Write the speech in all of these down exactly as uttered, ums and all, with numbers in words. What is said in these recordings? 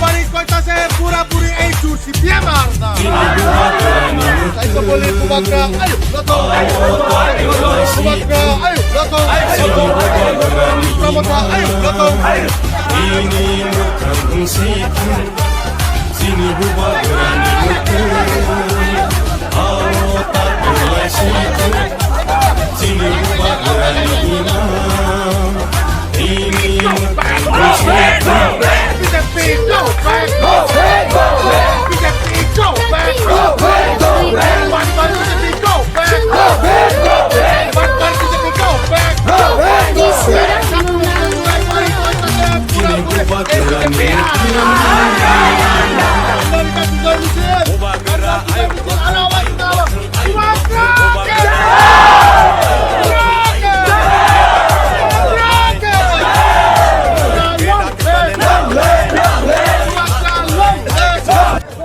Bari koita se pura puri ei chursi biya marna. Sai to bole bubagra, ayo, lato. Bubagra, ayo, lato. Pramotha, ayo, lato. Ini mukhang sithang, sini bubagra ni mukhang. Awo tak sithang, sini bubagra ni imang.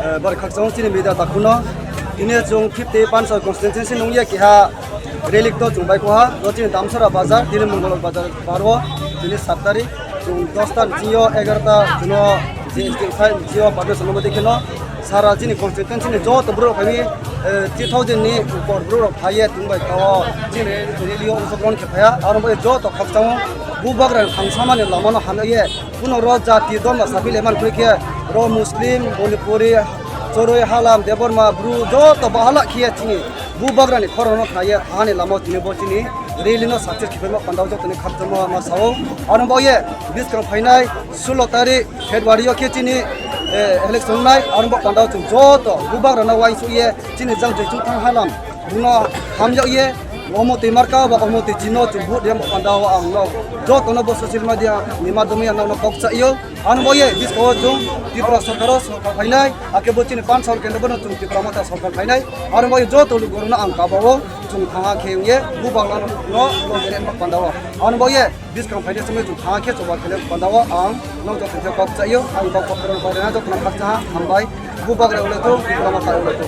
Eh, bari khakchangma chini media takhukno. Tini chwng fifty Panchal constituency nungya keha rally to chwng bai koha. To chini Damsara bazar, tini Mongolbar bazar paro, tini sat tarik. Chwng dos ta ni sio egaroh ta chwngno J S D khai sio participation nangma dikheno. Sara chini constituency ni joto borok phai, eh, three thousand ni upor borok phaiye tongbai tao chini rally o ongsoklon khe phaiya. Aro bai joto khakchangma bubagra ni thangsamani lamano hamya ye. Kuno ro jati doma sabi le man khe ro Muslim, Manipuri, Choroi, Halam, Debbarma, Bru joto bahala khiya chini bubagra ni khorang no khaiye thani lama tini bo chini rally no success khipai ma pandao joto ni khakchangma ma sao. Ano bo ye biskang phainai sulo tarik February o khe chini, eh, election nai, aro bo pandao chung joto bubagra no wainsu ye chini jang jai chung thang Halam. Buno hamjak ye, omo twi marka ba omo twi chino chwng vote rem panda o ang no joto no bo social media ni madhyam ya no kok cha yo. Ano bo ye bisko chwng Tripura sarkar o sarkar phainai, ake bo chini Panchal kendro bono chwng Tripura motha sarkar phainai. Ano bo ye joto lugo no ang kaba o chwng thanga khe ye bubagla no no rem panda o. Ano bo ye biskang phainai chwng thanga khe choba khe panda o ang no joto khe kok cha yo. Ang kok kok ro bai na joto no khakcha hambai. Bubagra uleto, Tripura motha uleto.